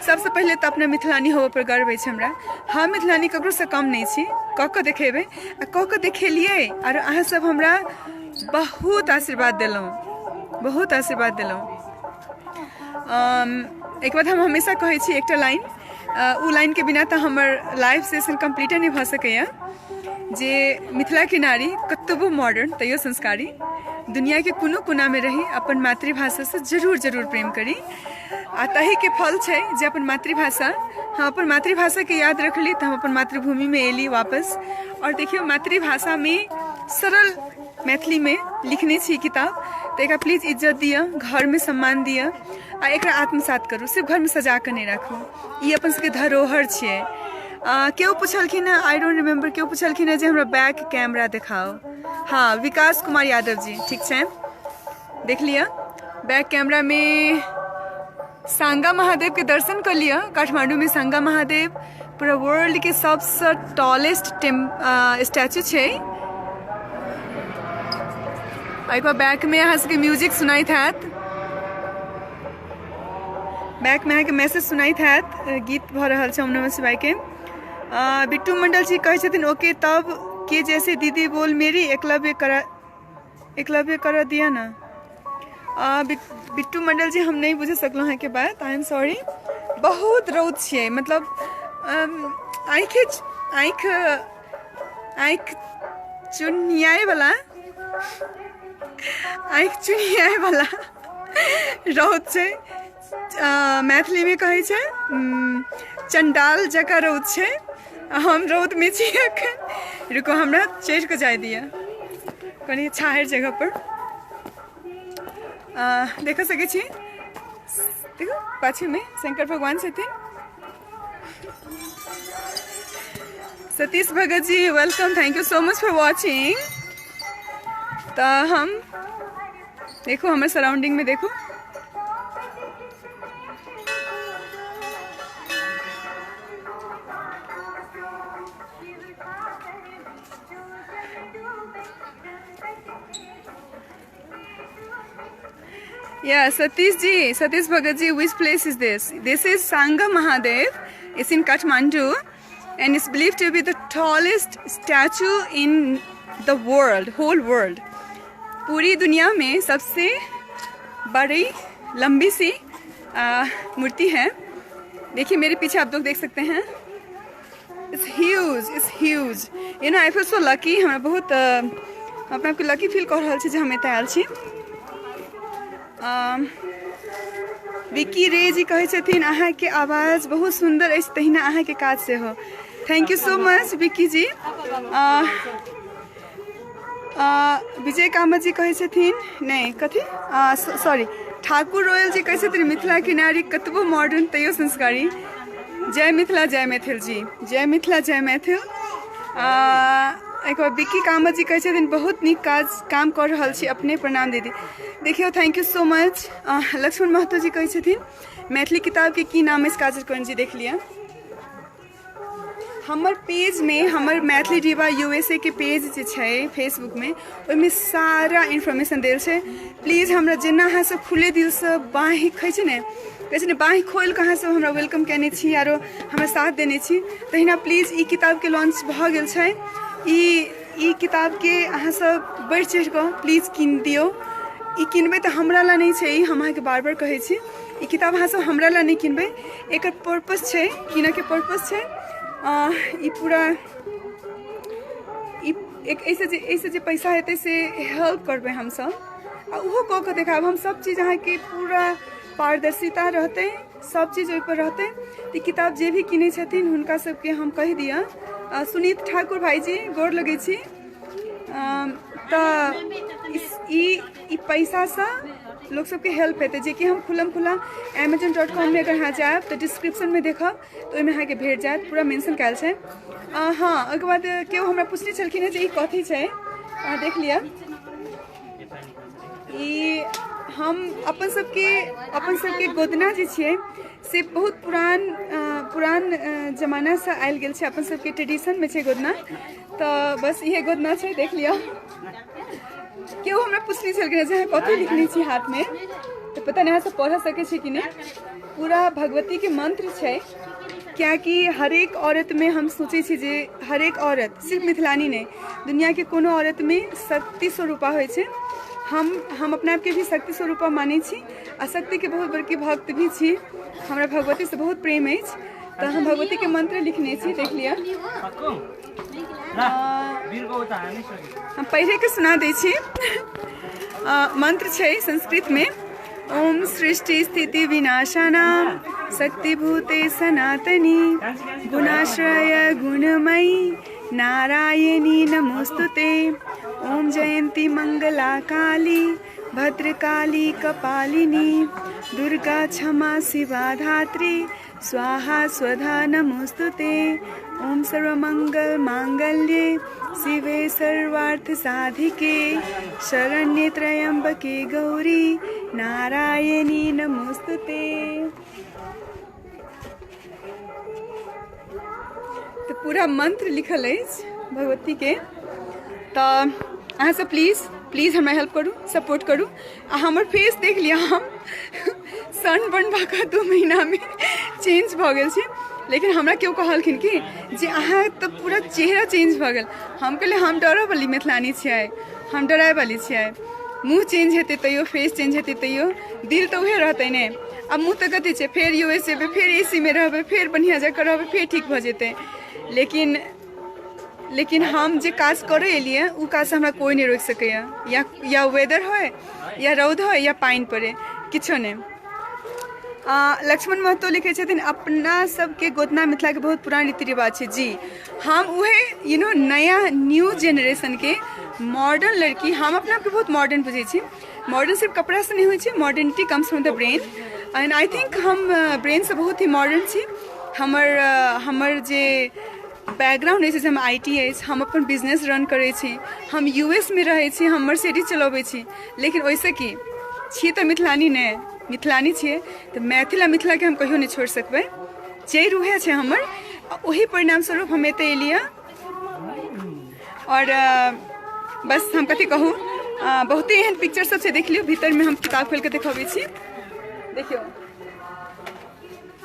सबसँ पहिले तऽ अपना मिथिलानी होबऽ पर गर्व अछि हमरा। हम मिथिलानी ककरोसँ कम नहि छी, कऽ कऽ देखेबै आ कऽ कऽ देखेलियै, आओर अहाँ सब हमरा बहुत आशीर्वाद देलहुँ, बहुत आशीर्वाद देलहुँ। एहिके बाद हम हमेशा कहै छी एकटा लाइन, ओ लाइनके बिना तऽ हमर लाइफ सेशन कम्प्लीटे नहि भऽ सकैए, जे मिथिलाके नारी कतबो मॉडर्न तैयो संस्कारी, दुनियाके कोनो कोनामे रही अपन मातृभाषासँ जरूर जरूर प्रेम करी। आ ताहिके फल छै जे अपन मातृभाषा, हम अपन मातृभाषाके याद रखली तऽ हम अपन मातृभूमिमे एली वापस। आओर देखियौ मातृभाषामे सरल मैथिलीमे लिखने छी किताब, तऽ एकरा प्लीज इज्जत दिअ, घरमे सम्मान दिअ आ एकरा आत्मसात करू, सिर्फ घरमे सजा कऽ नहि राखू, ई अपन सबके धरोहर छियै। केओ पुछलखिन हँ, I don't remember, केओ पुछलखिन हँ जे हमरा बैक कैमरा देखाउ। हँ, विकास कुमार यादव जी, ठीक छै, देख लिअ बैक कैमरामे सांगा महादेवके दर्शन कऽ लिअ। काठमाण्डूमे सांगा महादेव पूरा वर्ल्डके सबसँ टॉलेस्ट स्टैचू छै। एहिपर बैकमे अहाँ सबके म्यूजिक सुनाइत हैत, बैकमे अहाँके मैसेज सुनाइत हैत, गीत भऽ रहल छै ओम नमः शिवायके। बिट्टू मंडल जी कहै छथिन ओके तब के जैसे दीदी बोल मेरी एकलव्य करा, एकलव्य करा दिया ना। बिट्टू मंडल जी, हम नहि बुझि सकलहुँ अहाँके बात, I am sorry. बहुत रौद छियै, मतलब आँखि आँखि आँखि चुनियाइवला, आँखि चुनियाइवला रौद छै। मैथिलीमे कहै छै चण्डाल जकाँ रौद छै। हम रौदमे छी एखन, रुकू हमरा चढ़ि कऽ जाय दिअ कनि छाहरि जगह पर। देख सकै छी, देखू पाछूमे शंकर भगवान छथिन। Satish Bhagat ji welcome, thank you so much for watching. तऽ हम देखू हमर सराउंडिंगमे देखू, Yeah, Satish ji, Satish Bhagat ji, which place is this? This is Sangha Mahadev. It's in Kathmandu and it's believed to be the tallest statue in the world, whole world. पूरी दुनिया में सबसे बड़ी लंबी सी मूर्ति है। देखिए मेरे पीछे आप लोग देख सकते हैं, it's huge, it's huge. You know I feel so lucky. हमरा बहुत अपना आपके लकी फील कऽ रहल छी जे हम एतऽ आयल छी। विक्की रे जी कहै छथिन अहाँके आवाज बहुत सुन्दर अछि, तहिना अहाँके काज सेहो। Thank you so much Vicky ji. Vijay Kamat ji कहै छथिन नहि कथी, सॉरी, ठाकुर रोयल जी कहै छथिन मिथिला के नारी कतबो मॉडर्न तैयो संस्कारी। जय मिथिला जय मैथिल जी, जय मिथिला जय मैथिल। एक बार विक्की कामत जी कहै छथिन बहुत नीक काज काम कऽ रहल छी अपने, प्रणाम दीदी। देखियौ thank you so much. Laxman Mahato ji कहै छथिन मैथिली किताबके की नाम अछि? काजल कर्ण जी देख लिअ हमर पेजमे, हमर मैथिली डिवा यूएसए के पेज जे छै फेसबुकमे, ओहिमे सारा इन्फॉर्मेशन देल छै। प्लीज हमरा जेना अहाँ सब खुले दिलसँ बाँहि कहै छै ने, कहै छै ने, बाँहि खोलि कऽ अहाँ सब हमरा welcome कयने छी आरो हमरा साथ देने छी, तहिना प्लीज ई किताबके लॉन्च भऽ गेल छै, ई किताबके अहाँ सब बढ़ि चढ़ि कऽ प्लीज कीन दियौ। ई किनबै तऽ हमरा लए नहि छै, ई हम अहाँके बार बार कहै छी, ई किताब अहाँ सब हमरा लए नहि किनबै। एकर पर्पस छै, किनऽके पर्पस छै ई पूरा ई एक एहिसँ जे पैसा हेतै से हेल्प करबै हमसब, आ ओहो कऽ कऽ देखायब हम सब चीज अहाँके, पूरा पारदर्शिता रहतै, सब चीज ओहिपर रहतै। तऽ ई किताब जे भी किनै छथिन हुनका सबके हम कहि दिअ। सुनीत ठाकुर भाईजी गोर लगै छी। तऽ ई ई पैसासँ लोक सबके हेल्प हेतै, जेकि हम खुलम खुला अमेजन.कॉममे अगर अहाँ जायब तऽ डिस्क्रिप्शनमे देखब तऽ ओहिमे अहाँके भेट जायत, पूरा मेंशन कयल छै। हँ, ओहिके बाद केओ हमरा पुछने छलखिन हेँ जे ई कथी छै, अहाँ देख लिअ। ई हम अपन सबके गोदना जे छियै से बहुत पुरान पुरान जमानासँ आयल गेल छै, अपन सबके ट्रेडिशनमे छै गोदना। तऽ बस इहे गोदना छै, देख लिअ। केओ हमरा पुछने छलखिन जे अहाँ कथी लिखने छी हाथमे, तऽ पता नहि अहाँ सब पढ़ सकै छी कि नहि। पूरा भगवतीके मंत्र छै, कियाकि हरेक औरतमे हम सोचै छी जे हरेक औरत, सिर्फ मिथिलानी नहि, दुनियाके कोनो औरतमे शक्ति स्वरूपा होइ छै। हम अपना आपके भी शक्ति स्वरूपा मानै छी आ शक्तिके बहुत बड़की भक्त भी छी। हमरा भगवतीसँ बहुत प्रेम अछि, तऽ हम भगवतीके मंत्र लिखने छी, देख लिअ। हम पढ़िके सुना दै छी। मंत्र छै संस्कृतमे, ओम सृष्टि स्थिति विनाशानाम शक्तिभूते सनातनी गुणाश्रय गुणमयी नारायणी नमोस्तुते। ओम जयंती मंगला काली भद्रकाली कपालिनी दुर्गा क्षमा शिवा धात्री स्वाहा स्वधा नमोस्तुते। ओम सर्वमंगल मांगल्ये शिवे सर्वार्थ साधिके शरण्ये त्र्यंबके गौरी नारायणी नमोस्तुते। तऽ पूरा मंत्र लिखल अछि भगवतीके। तऽ अहाँसब प्लीज प्लीज हमरा हेल्प करू, सपोर्ट करू। आ हमर फेस देख लिअ, हम सनबर्न भऽ कऽ 2 महीनामे चेंज भऽ गेल छी। लेकिन हमरा केओ कहलखिन कि जे अहाँ तऽ पूरा चेहरा चेंज भऽ गेल। हम कहलियै हम डरऽवाली मिथिलानी छियै, हम डराय वाली छियै? मुँह चेंज हेतै तैयो, फेस चेंज हेतै तैयो, दिल तऽ उहे रहतै ने। आ मुँह तऽ कथी छै, फेर यूएस जेबै, फेर एसीमे रहबै, फेर बढ़िआँ जकाँ रहबै, फेर ठीक भऽ जेतै। लेकिन लेकिन हम जे काज करै एलियै ओ काजसँ हमरा कोइ नहि रोकि सकैए, या वेदर होइ या रौद होइ या पानि पड़ै, किछो नहि। लक्ष्मण महतो लिखै छथिन अपना सबके गोदना मिथिलाके बहुत पुरान रीति रिवाज छै। जी, हम उहे you know नया न्यू जेनरेशनके मॉडर्न लड़की, हम अपना आपके बहुत मॉडर्न बुझै छी। मॉडर्न सिर्फ कपड़ासँ नहि होइ छै, modernity comes from the brain and I think हम ब्रेनसँ बहुत ही मॉडर्न छी। हमर जे बैकग्राउंड अछि से हम IT अछि, हम अपन बिजनेस रन करै छी, हम यूएसमे रहै छी, हम मर्सिडीज चलबै छी, लेकिन ओहिसँ की छी तऽ मिथिलानी नहि, मिथिलानी छियै। तऽ मैथिल आ मिथिलाके हम कहियो नहि छोड़ि सकबै, जड़ि उएह छै हमर। आ ओही परिणाम स्वरूप हम एतऽ एलियै। आओर बस हम कथी कहू, बहुते एहन पिक्चर सब छै, देख लियौ भीतरमे, हम किताब खोलि कऽ देखबै छी। देखियौ,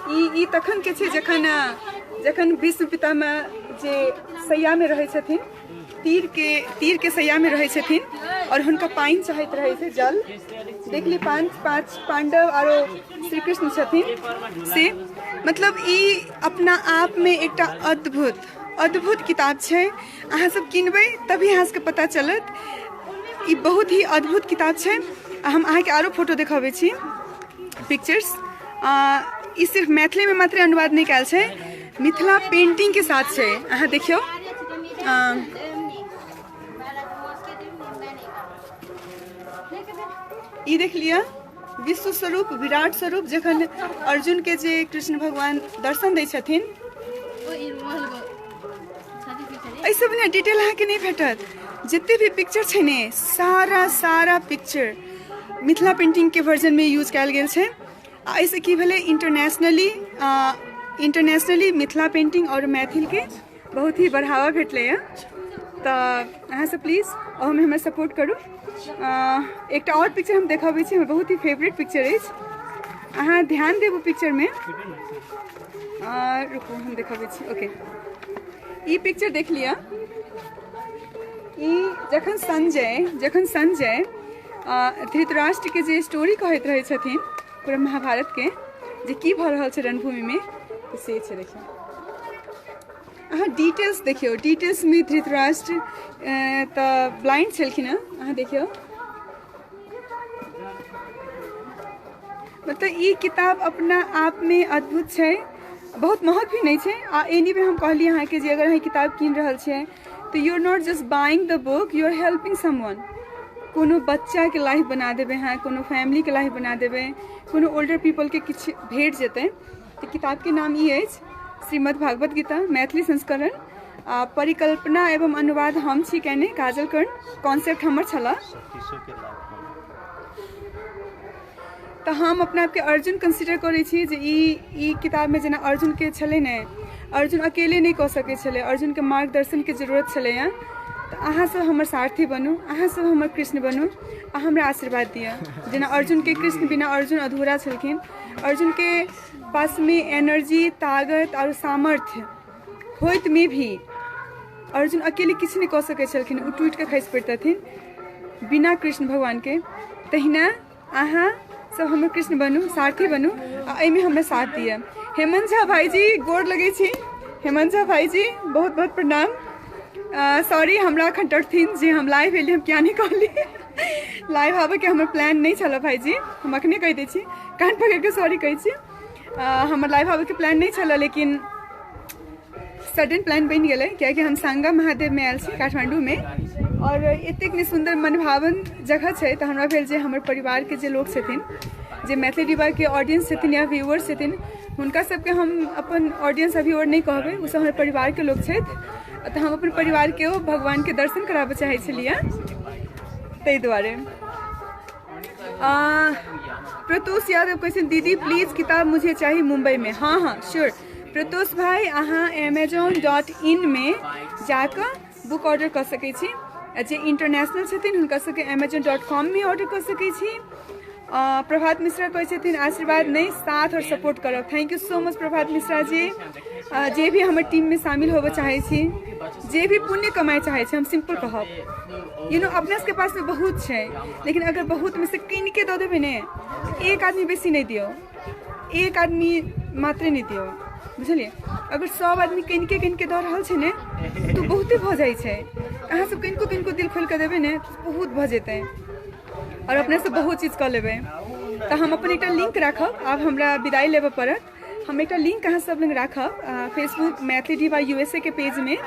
ई तखन के छै जखन जखन भीष्म पितामह जे सैयामे रहै छथिन, तीरके सैयामे रहै छथिन आओर हुनका पानि चाहैत रहै छै, जल देख ली, पांच पांच पांडव आरो श्री कृष्ण छथिन से। मतलब ई अपना आप में एकटा अद्भुत अद्भुत किताब छै। अहाँ सब किनबै तभी अहाँ सबके पता चलत। ई बहुत ही अद्भुत किताब छै। आ हम अहाँके आरो फोटो देखाबै छी, पिक्चर्स। ई सिर्फ मैथिलीमे मात्र अनुवाद नहि कयल छै, मिथिला पेंटिंगके साथ छै। अहाँ देखियौ, ई देख लिअ, विश्व स्वरूप विराट स्वरूप, जखन अर्जुनके जे कृष्ण भगवान दर्शन दै छथिन। एहि सब ने डिटेल अहाँके नहि भेटत। जते भी पिक्चर छै ने, सारा सारा पिक्चर मिथिला पेंटिंगके वर्जनमे यूज कयल गेल छै। आ एहिसँ की भेलै, इंटरनेशनली इंटरनेशनली मिथिला पेंटिंग आओर मैथिलके बहुत ही बढ़ावा भेटलैए। तऽ अहाँसब प्लीज ओहोमे हमरा सपोर्ट करू। एकटा आओर पिक्चर हम देखाबै छी, हमर बहुत ही फेवरेट पिक्चर अछि। अहाँ ध्यान देब ओ पिक्चरमे। रुकू, हम देखाबै छी। ओके, ई पिक्चर देख लिअ। ई जखन संजय धृतराष्ट्रके जे स्टोरी कहैत रहै छथिन पूरा महाभारतके, जे की भऽ रहल छै रणभूमिमे, तऽ से छै। देखियौ, अहाँ डिटेल्स देखियौ। डिटेल्समे धृतराष्ट्र तऽ ब्लाइंड छलखिन हेँ। अहाँ देखियौ, मतलब ई किताब अपना आपमे अद्भुत छै। बहुत महग भी नहि छै। आ एनीवे हम कहली अहाँके जे अगर अहाँ किताब कीन रहल छियै तऽ you are not just buying the book, you are helping someone. कोनो बच्चाके लाइफ बना देबै अहाँ, कोनो फैमिलीके लाइफ बना देबै, कोनो ओल्डर पीपलके किछु भेट जेतै। तऽ किताबके नाम ई अछि, श्रीमद् भागवत गीता मैथिली संस्करण। आ परिकल्पना एवं अनुवाद हम छी केने, काजल कर्ण। कॉन्सेप्ट हमर छलऽ। तऽ हम अपना आपके अर्जुन कंसिडर करै छी जे ई ई किताबमे जेना अर्जुनके छलै ने, अर्जुन अकेले नहि कऽ सकै छलै, अर्जुनके मार्गदर्शनके जरूरत छलैए। तऽ अहाँसभ हमर सारथी बनू, अहाँसभ हमर कृष्ण बनू आ हमरा आशीर्वाद दिअ। जेना अर्जुनके कृष्ण बिना अर्जुन अधूरा छलखिन। अर्जुनके पासमे एनर्जी, ताकत आओर सामर्थ्य होइतमे भी अर्जुन अकेले किछु नहि कऽ सकै छलखिन। ओ टूटिके खसि पड़ितथिन बिना कृष्ण भगवानके। तहिना अहाँ सब हमर कृष्ण बनू, सारथी बनू आ एहिमे हमरा साथ दिअ। हेमंत झा भाईजी, गोर लगै छी। हेमंत झा भाईजी, बहुत बहुत प्रणाम। सॉरी, हमरा एखन टटथिन जे हम लाइव एली, हम किया नहि कहली। लाइव आबैके हमर प्लान नहि छलऽ भाईजी, हम अखने कहि दै छी, कान पकड़िके सॉरी कहै छी। हमर लाइव आबैके प्लान नहि छलऽ, लेकिन सडन प्लान बनि गेलै, कियाकि हम सांगा महादेवमे आयल छी काठमाण्डूमे आओर एतेक ने सुन्दर मनभावन जगह छै। तऽ हमरा भेल जे हमर परिवारके जे लोक छथिन, जे मैथिली डिबाके ऑडियंस छथिन या व्यूअर्स छथिन, हुनका सबके हम अपन ऑडियंस आ व्यूअर नहि कहबै, ओसब हमर परिवारके लोक छथि। तऽ हम अपन परिवारके ओ भगवानके दर्शन कराबऽ चाहै छलियै, ताहि दुआरे। प्रतोष यादव कहै दीदी प्लीज किताब मुझे चाहिए मुंबई में। हाँ हाँ, श्योर प्रतोष भाई, अहाँ अमेजोन.इन में जाकऽ बुक ऑर्डर कऽ सकै छी। आ जे इंटरनेशनल छथिन, हुनका सबके अमेजोन.कॉम में ऑर्डर कऽ सकै छी। प्रभात मिश्रा कहै छथिन आशीर्वाद नहि, साथ और सपोर्ट करब। Thank you so much Prabhat Mishra ji. जे भी हमर टीममे शामिल होबऽ चाहै छी, जे भी पुण्य कमाइ चाहै छी, हम सिंपल कहब, अपना सबके पासमे बहुत छै, लेकिन अगर बहुतमे से कीनके दऽ देबै ने, एक आदमी बेसी नहि दियौ, एक आदमी मात्रे नहि दियौ, बुझलियै? अगर सब आदमी कनिके कनिके दऽ रहल छै ने, तऽ बहुते भऽ जाइ छै। अहाँ सब कनिको कनिको दिल खोलि कऽ देबै ने, बहुत भऽ जेतै आओर अपनेसँ बहुत चीज कऽ लेबै। तऽ हम अपन एकटा लिंक राखब। आब हमरा विदाई लेबऽ पड़त। हम एकटा लिंक अहाँ सब लग राखब। फेसबुक मैथिली डिवा यूएसए के पेजमे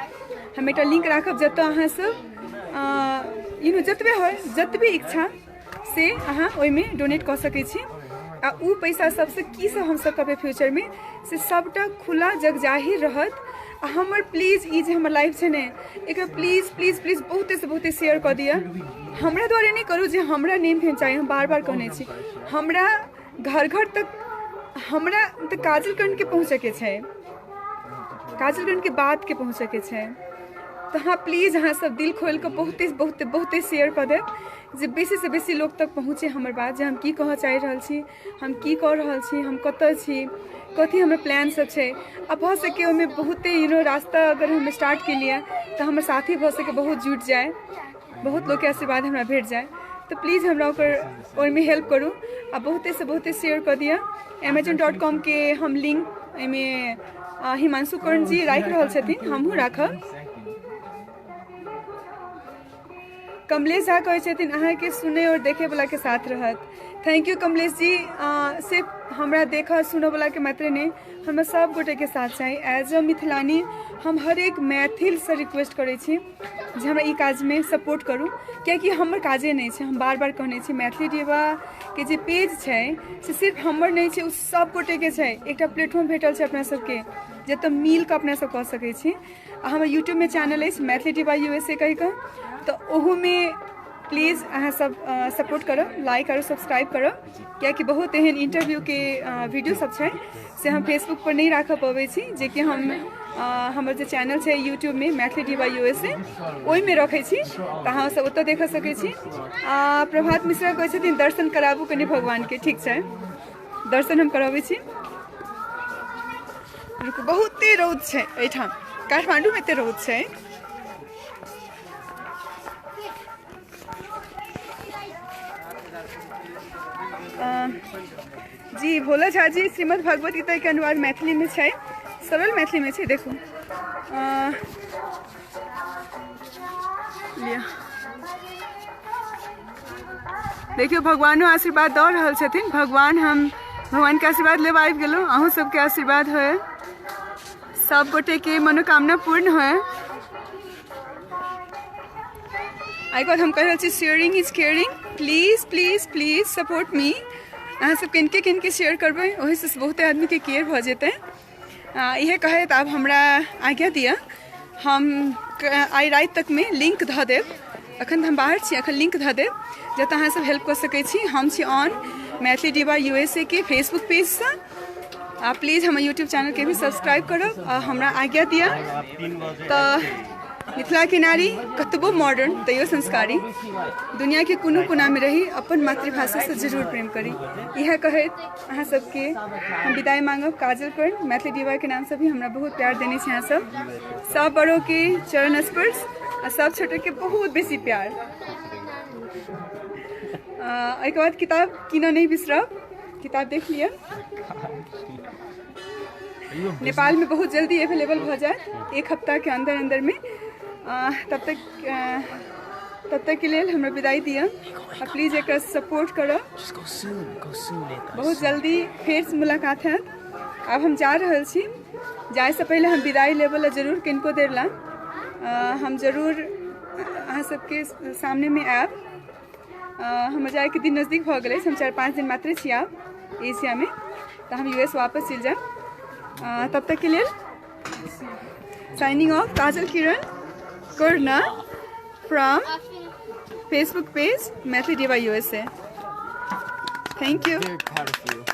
हम एकटा लिंक राखब, जतऽ अहाँ सब जतबे होइ, जतबे इच्छा से अहाँ ओहिमे डोनेट कऽ सकै छी। आ ओ पैसा सबसँ की सब हमसब करबै फ्यूचरमे, से सबटा खुला जग जाहिर रहत। आ हमर प्लीज ई जे हमर लाइफ छै ने, एकरा प्लीज प्लीज प्लीज बहुतेसँ बहुते शेयर कऽ दिअ। हमरा द्वारे नहि करू जे हमरा नेम फेम चाही। हम बार बार कहने छी, हमरा घर घर तक हमरा तऽ काजल कर्णके पहुँचऽके छै, काजल कर्णके बातके पहुँचऽके छै। तऽ अहाँ प्लीज अहाँ सब दिल खोलि कऽ बहुते बहुते बहुते शेयर कऽ देब जे बेसीसँ बेसी लोक तक पहुँचे हमर बात, जे हम की कहऽ चाहि रहल छी, हम की कऽ रहल छी, हम कतऽ छी, कथी हमर प्लान सब छै। आ भऽ सके ओहिमे बहुते रास्ता अगर हम स्टार्ट केलियै तऽ हमर साथी भऽ सके बहुत जुटि जाय, बहुत लोकके आशीर्वाद हमरा भेट जाय। तऽ प्लीज हमरा ओकर ओहिमे हेल्प करू आ बहुते से बहुते शेयर कऽ दिअ। Amazon.com के हम लिंक एहिमे हिमांशु कर्ण जी राखि रहल छथिन, हमहूँ राखब। कमलेश झा कहै छथिन अहाँके सुनै आओर देखैवलाके साथ रहत। Thank you Kamlesh ji. सिर्फ हमरा देखऽ सुनऽवलाके मात्रे नहि, हमरा सब गोटेके साथ चाही। एज अ मिथिलानी हम हरेक मैथिलसँ रिक्वेस्ट करै छी जे हमरा ई काजमे सपोर्ट करू, कियाकि हमर काजे नहि छै। हम बार बार कहने छी मैथिली डिबाके जे पेज छै से सिर्फ हमर नहि छै, ओ सब गोटेके छै। एकटा प्लेटफॉर्म भेटल छै अपना सबके जतऽ मिल कऽ अपना सब कऽ सकै छी। आ हमर यूट्यूबमे चैनल अछि मैथिली डिबा USA कहि कऽ, तऽ ओहूमे प्लीज अहाँ सब सपोर्ट करब, लाइक आरो सब्सक्राइब करब, कियाकि बहुत एहन इंटरव्यूके वीडियो सब छै से हम फेसबुक पर नहि राखऽ पबै छी, जेकि हम हमर जे चैनल छै यूट्यूबमे मैथिली डिबा USA ओहिमे रखै छी, तऽ अहाँ सब ओतऽ देखऽ सकै छी। आ प्रभात मिश्रा कहै छथिन दर्शन कराबू कनि भगवानके। ठीक छै, दर्शन हम करबै छी। रुकू, बहुते रौद छै एहिठाम, काठमाण्डूमे एते रौद छै। जी भोला झा जी, श्रीमद् भगवत गीता के अनुवाद मैथिली में छै, सरल मैथिली में छै। देखू लिअ, देखियौ भगवानो आशीर्वाद दऽ रहल छथिन। भगवान, हम भगवान के आशीर्वाद लेब आबि गेलहुँ, अहूँ सबके आशीर्वाद होय, सब गोटे के मनोकामना पूर्ण होय। एहिके बाद हम कहि रहल छी sharing is caring, please please please support me. अहाँ सब किनके किनके शेयर करबै ओहिसँ बहुते आदमीके केयर भऽ जेतै। इहे कहैत आब हमरा आज्ञा दिअ, हम आइ राति तकमे लिंक धऽ देब। अखन तऽ हम बाहर छी, अखन लिंक धऽ देब जतऽ अहाँ सब हेल्प कऽ सकै छी। हम छी ऑन मैथिली डिबा USA के फेसबुक पेजसँ। आ प्लीज हमर यूट्यूब चैनलके भी सब्सक्राइब करब आ हमरा आज्ञा दिअ। तऽ मिथिला के नारी कतबो मॉडर्न तैयो संस्कारी, दुनिया के कोनो कोनामे रही अपन मातृभाषासँ जरूर प्रेम करी। इएह कहैत अहाँ सबके हम विदाई मांगब। काजल कर्ण मैथिली डिबा के नामसँ भी हमरा बहुत प्यार देने छी अहाँ सब। सब बड़ों के चरण स्पर्श आ सब छोटो के बहुत बेसी प्यार। एहिके बाद किताब कीनऽ नहि बिसरब, किताब देख लिअ। नेपाल में बहुत जल्दी अवेलेबल भऽ जायत, एक हफ्ता के अंदर अंदर में। तब तक के लेल हमरा विदाई दिअ आ प्लीज एकरा सपोर्ट करब। बहुत जल्दी फेर से मुलाकात हैत। आब हम जा रहल छी, जायसँ पहिले हम विदाई लेबऽ लए जरूर किनको देर ला हम जरूर अहाँ सबके सामनेमे आयब। हमर जायके दिन नजदीक भऽ गेल अछि, हम 4-5 दिन मात्रे छी आब एशियामे, तऽ हम US वापस चलि जायब। तब तक के लेल signing off, Kajal Kiran Karna from Facebook page Maithili Diba USA. Thank you. Very proud of you.